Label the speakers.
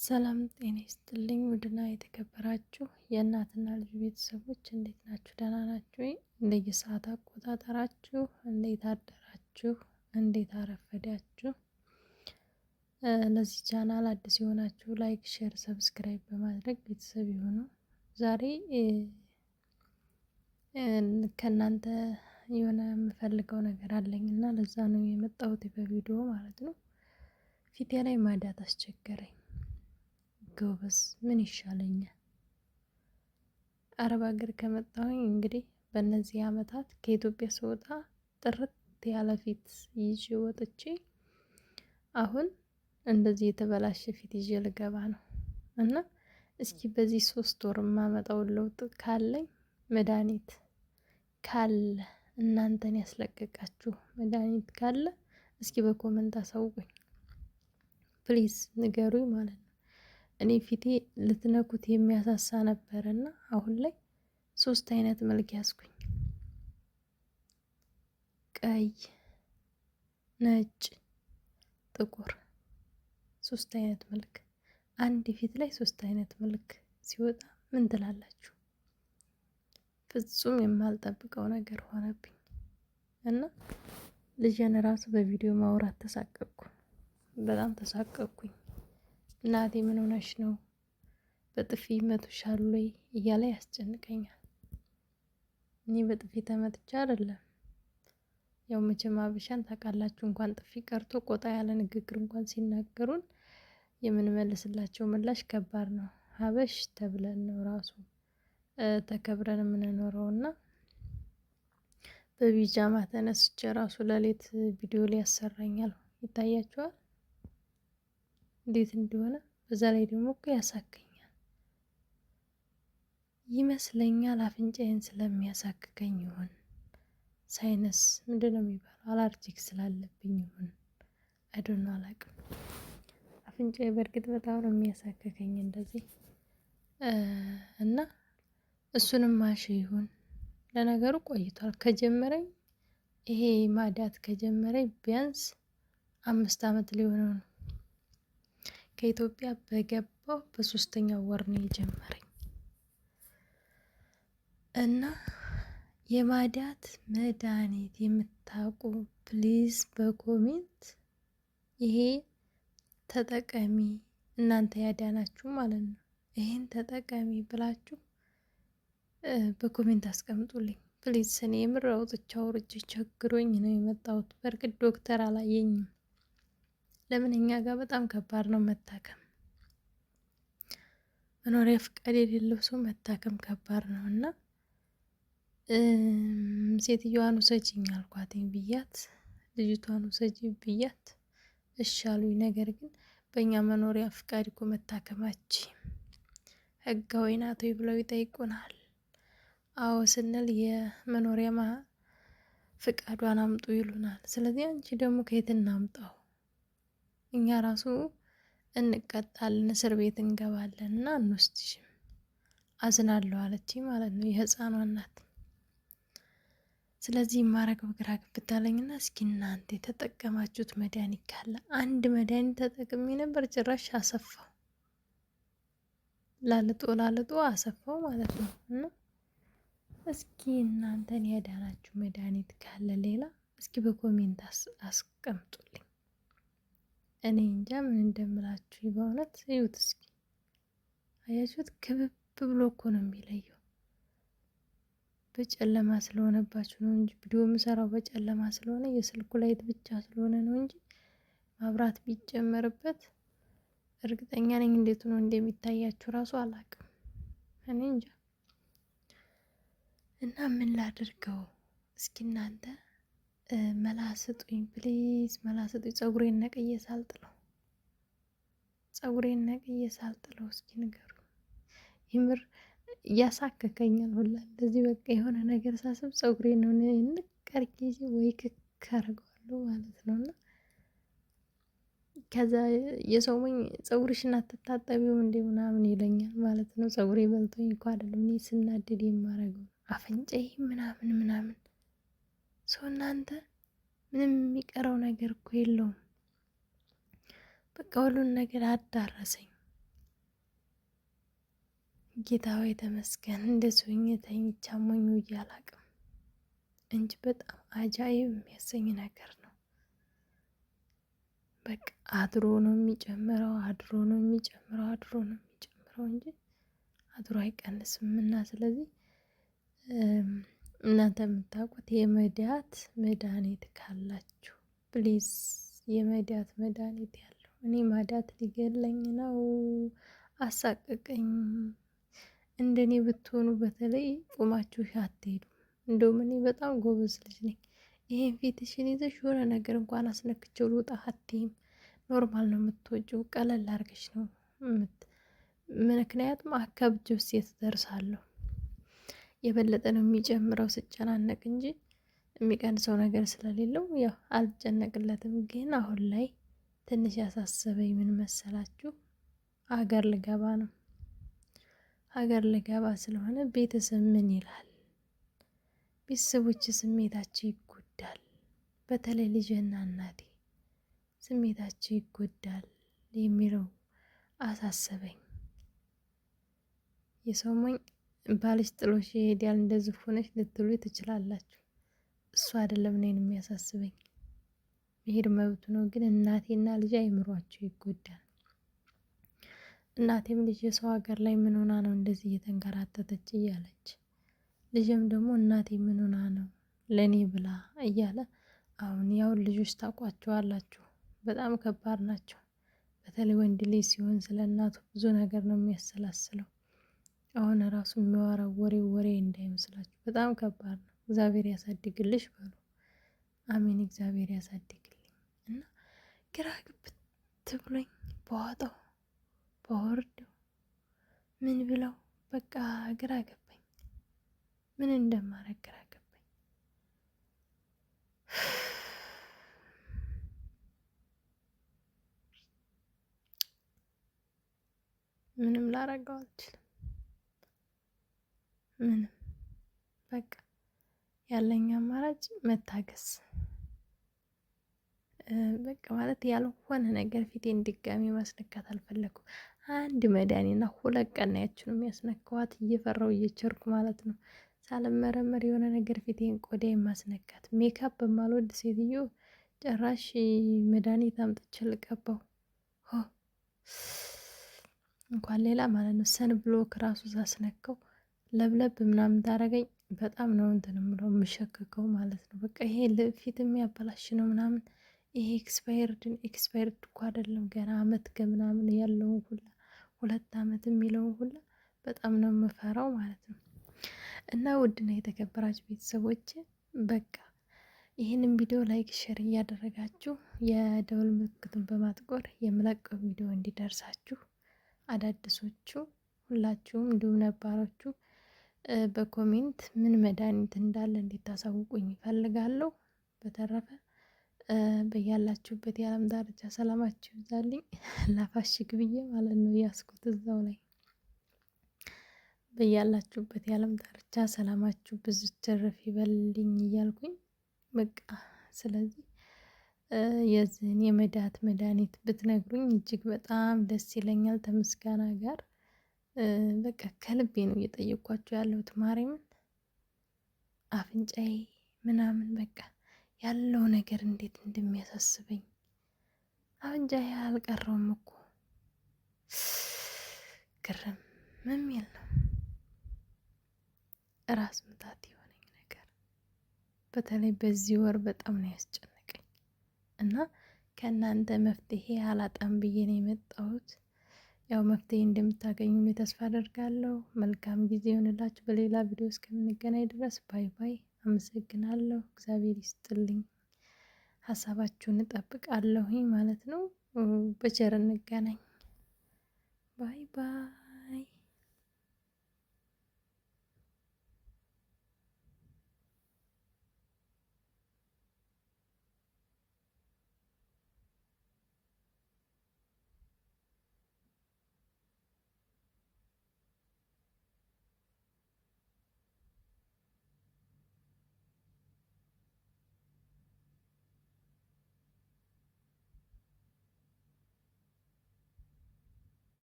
Speaker 1: ሰላም ጤና ይስጥልኝ። ውድና የተከበራችሁ የእናትና ልጅ ቤተሰቦች እንዴት ናችሁ? ደህና ናችሁ? እንደየሰዓት አቆጣጠራችሁ እንዴት አደራችሁ? እንዴት አረፈዳችሁ? ለዚህ ቻናል አዲስ የሆናችሁ like፣ share፣ subscribe በማድረግ ቤተሰብ የሆኑ ዛሬ ከእናንተ የሆነ የምፈልገው ነገር አለኝ እና ለዛ ነው የመጣሁት በቪዲዮ ማለት ነው። ፊቴ ላይ ማዳት አስቸገረኝ። ጎበዝ ምን ይሻለኛል? አረብ ሀገር ከመጣሁኝ እንግዲህ በእነዚህ አመታት ከኢትዮጵያ ስወጣ ጥርት ያለ ፊት ይዤ ወጥቼ አሁን እንደዚህ የተበላሸ ፊት ይዤ ልገባ ነው። እና እስኪ በዚህ 3 ወር የማመጣውን ለውጥ ካለኝ፣ መድኃኒት ካለ፣ እናንተን ያስለቀቃችሁ መድኃኒት ካለ እስኪ በ comment አሳውቁኝ፣ please ንገሩኝ ማለት ነው። እኔ ፊቴ ልትነኩት የሚያሳሳ ነበር እና አሁን ላይ ሶስት አይነት መልክ ያዝኩኝ። ቀይ፣ ነጭ፣ ጥቁር፣ ሶስት አይነት መልክ። አንድ ፊት ላይ ሶስት አይነት መልክ ሲወጣ ምን ትላላችሁ? ፍጹም የማልጠብቀው ነገር ሆነብኝ እና ልጄን ራሱ በቪዲዮ ማውራት ተሳቀቅኩ። በጣም ተሳቀቅኩኝ። እናቴ ምን ሆነሽ ነው? በጥፊ ይመቱሻል ወይ እያለ ያስጨንቀኛል። እኔ በጥፊ ተመትቼ አይደለም። ያው መቼም አበሻን ታውቃላችሁ፣ እንኳን ጥፊ ቀርቶ ቆጣ ያለ ንግግር እንኳን ሲናገሩን የምንመልስላቸው ምላሽ ከባድ ነው። ሀበሽ ተብለን ነው ራሱ ተከብረን የምንኖረው እና በቢጃማ ተነስቼ ራሱ ለሌት ቪዲዮ ሊያሰራኛል። ይታያችኋል እንዴት እንደሆነ። በዛ ላይ ደግሞ እኮ ያሳክኛል ይመስለኛል። አፍንጫዬን ስለሚያሳክከኝ ይሆን፣ sinus ምንድን ነው የሚባለው፣ allergic ስላለብኝ ይሆን፣ I don't know፣ አላውቅም። አፍንጫዬ በእርግጥ በጣም ነው የሚያሳክከኝ እንደዚህ እና እሱንም ማሽ ይሁን። ለነገሩ ቆይቷል ከጀመረኝ፣ ይሄ ማዳት ከጀመረኝ ቢያንስ 5 ዓመት ሊሆነው ነው። ከኢትዮጵያ በገባው በሶስተኛው ወር ነው የጀመረኝ። እና የማዳት መድኃኒት የምታውቁ please በ comment ይሄ ተጠቀሚ፣ እናንተ ያዳናችሁ ማለት ነው። ይሄን ተጠቀሚ ብላችሁ በ comment አስቀምጡልኝ please። እኔ የምር አውጥቼ አውርጄ ቸግሮኝ ነው የመጣሁት። በእርግጥ ዶክተር አላየኝም። ለምን እኛ ጋር በጣም ከባድ ነው መታከም። መኖሪያ ፍቃድ የሌለው ሰው መታከም ከባድ ነው እና ሴትዮዋን ውሰጂኝ አልኳትኝ ብያት፣ ልጅቷን ውሰጂ ብያት እሺ አሉኝ። ነገር ግን በእኛ መኖሪያ ፍቃድ እኮ መታከማች ህጋዊ ናት ወይ ብለው ይጠይቁናል። አዎ ስንል የመኖሪያ ፍቃዷን አምጡ ይሉናል። ስለዚህ አንቺ ደግሞ ከየት እናምጣው? እኛ ራሱ እንቀጣለን፣ እስር ቤት እንገባለን እና አንወስድሽም። አዝናለሁ አለች ማለት ነው የህፃኗ እናት። ስለዚህ የማረገው ግራ ግብት አለኝና እስኪ እናንተ የተጠቀማችሁት መድኃኒት ካለ። አንድ መድኃኒት ተጠቅሜ ነበር፣ ጭራሽ አሰፋው፣ ላልጦ ላልጦ አሰፋው ማለት ነው። እና እስኪ እናንተን ያዳናችሁ መድኃኒት ካለ ሌላ እስኪ በ comment አስቀምጡልኝ። እኔ እንጃ ምን እንደምላችሁ በእውነት። እዩት እስኪ፣ አያችሁት? ክብብ ብሎ እኮ ነው የሚለየው። በጨለማ ስለሆነባችሁ ነው እንጂ፣ ቪዲዮ የምሰራው በጨለማ ስለሆነ፣ የስልኩ light ብቻ ስለሆነ ነው እንጂ መብራት ቢጨመርበት እርግጠኛ ነኝ እንዴት ነው እንደሚታያችሁ ራሱ አላውቅም። እኔ እንጃ። እና ምን ላድርገው? እስኪ እናንተ መላ ስጡኝ please፣ መላ ስጡኝ። ፀጉሬን ነቅዬ ሳልጥለው፣ ፀጉሬን ነቅዬ ሳልጥለው እስኪ ንገሩ። የምር እያሳከከኛል ሁላ እንደዚህ። በቃ የሆነ ነገር ሳስብ ፀጉሬን ነው ንቅ አድርጌ ወይ ክክ አደርገዋለሁ ማለት ነው። እና ከዛ የሰው ሞኝ ፀጉርሽን አትታጠቢውም እንዴ ምናምን ይለኛል ማለት ነው። ፀጉሬ በልቶኝ እኮ አይደለም፣ እኔ ስናደድ የማደርገው፣ አፍንጫዬ ምናምን ምናምን። ሰው እናንተ ምንም የሚቀረው ነገር እኮ የለውም። በቃ ሁሉን ነገር አዳረሰኝ። ጌታ ሆይ ተመስገን። እንደዚህ ሆኜ ተኝቼ አሞኝ ውዬ አላቅም እንጂ በጣም አጃኢብ የሚያሰኝ ነገር ነው። በቃ አድሮ ነው የሚጨምረው፣ አድሮ ነው የሚጨምረው፣ አድሮ ነው የሚጨምረው እንጂ አድሮ አይቀንስም። እና ስለዚህ እናንተ የምታውቁት የመድያት መድኃኒት ካላችሁ please፣ የመድያት መድኃኒት ያለው እኔ ማዳት ሊገለኝ ነው፣ አሳቀቀኝ። እንደኔ ብትሆኑ በተለይ ቁማችሁ አትሄዱም። እንደውም እኔ በጣም ጎበዝ ልጅ ነኝ። ይሄን ፊትሽን ይዘሽ የሆነ ነገር እንኳን አስነክቼው ልውጣ አትይም። Normal ነው የምትወጪው፣ ቀለል አድርገሽ ነው። ምክንያቱም አካብጄው ሴት ደርሳለሁ የበለጠ ነው የሚጨምረው ስጨናነቅ እንጂ የሚቀንሰው ነገር ስለሌለው ያው አልጨነቅለትም። ግን አሁን ላይ ትንሽ ያሳሰበኝ ምን መሰላችሁ? ሀገር ልገባ ነው። ሀገር ልገባ ስለሆነ ቤተሰብ ምን ይላል? ቤተሰቦች ስሜታቸው ይጎዳል። በተለይ ልጅና እናቴ ስሜታቸው ይጎዳል የሚለው አሳሰበኝ። የሰው ሞኝ ባልሽ ጥሎሽ ይሄዳል እንደዚህ ሆነሽ ልትሉ ትችላላችሁ። እሱ አይደለም እኔን የሚያሳስበኝ፣ መሄድ መብቱ ነው። ግን እናቴና ልጅ አይምሯቸው ይጎዳል። እናቴም ልጅ የሰው ሀገር ላይ ምን ሆና ነው እንደዚህ እየተንከራተተች እያለች፣ ልጅም ደግሞ እናቴ ምን ሆና ነው ለእኔ ብላ እያለ። አሁን ያው ልጆች ታውቋቸዋላችሁ፣ በጣም ከባድ ናቸው። በተለይ ወንድ ልጅ ሲሆን ስለ እናቱ ብዙ ነገር ነው የሚያሰላስለው። አሁን ራሱ የሚያወራው ወሬ ወሬ እንዳይመስላችሁ በጣም ከባድ ነው። እግዚአብሔር ያሳድግልሽ በሉ። አሜን። እግዚአብሔር ያሳድግልኝ እና ግራ ግብት ብሎኝ በዋጣው በወርደው ምን ብለው በቃ ግራ ገባኝ። ምን እንደማረግ ግራ ገባኝ። ምንም ላረገው አልችልም። ምንም በቃ ያለኝ አማራጭ መታገስ። በቃ ማለት ያልሆነ ነገር ፊቴን ድጋሚ ማስነካት አልፈለኩም። አንድ መድኃኒና 2 ቀን ያችን የሚያስነካዋት እየፈራው እየቸርኩ ማለት ነው። ሳልመረመር የሆነ ነገር ፊቴን ቆዳዬን ማስነካት፣ ሜካፕ በማልወድ ሴትዮ ጭራሽ መድኃኒት አምጥቼ ልቀባው እንኳን ሌላ ማለት ነው። Sunblock ራሱ ሳስነካው ለብለብ ምናምን ታረገኝ በጣም ነው እንትን የምለው የምሸክከው ማለት ነው። በቃ ይሄ ፊት የሚያበላሽ ነው ምናምን፣ ይሄ expired expired እኮ አይደለም፣ ገና አመት ከምናምን ያለውን ሁላ፣ 2 አመት የሚለውን ሁላ በጣም ነው የምፈራው ማለት ነው። እና ውድና የተከበራችሁ ቤተሰቦች፣ በቃ ይህንን ቪዲዮ like፣ share እያደረጋችሁ የደወል ምልክቱን በማጥቆር የምለቀው ቪዲዮ እንዲደርሳችሁ፣ አዳዲሶቹ ሁላችሁም እንዲሁም ነባሮቹ በ comment ምን መድኃኒት እንዳለ እንዲታሳውቁኝ ይፈልጋለሁ። በተረፈ በያላችሁበት የዓለም ዳርቻ ሰላማችሁ ይብዛልኝ። ላፋሽግ ብዬ ማለት ነው ያስኩት እዛው ላይ። በያላችሁበት የዓለም ዳርቻ ሰላማችሁ ብዙ ትርፍ ይበልልኝ እያልኩኝ በቃ ስለዚህ የዚህን የመድኃኒት መድኃኒት ብትነግሩኝ እጅግ በጣም ደስ ይለኛል። ተምስጋና ጋር በቃ ከልቤ ነው እየጠየኳቸው ያለሁት። ማርያምን አፍንጫዬ ምናምን በቃ ያለው ነገር እንዴት እንደሚያሳስበኝ፣ አፍንጫዬ አልቀረውም እኮ፣ ግርም የሚል ነው። ራስ ምታት የሆነኝ ነገር በተለይ በዚህ ወር በጣም ነው ያስጨነቀኝ እና ከእናንተ መፍትሄ አላጣም ብዬ ነው የመጣሁት። ያው መፍትሄ እንደምታገኙ ተስፋ አደርጋለሁ። መልካም ጊዜ ይሆንላችሁ። በሌላ ቪዲዮ እስከምንገናኝ ድረስ bye bye። አመሰግናለሁ። እግዚአብሔር ይስጥልኝ። ሀሳባችሁን እጠብቃለሁኝ ማለት ነው። በቸር እንገናኝ። Bye bye።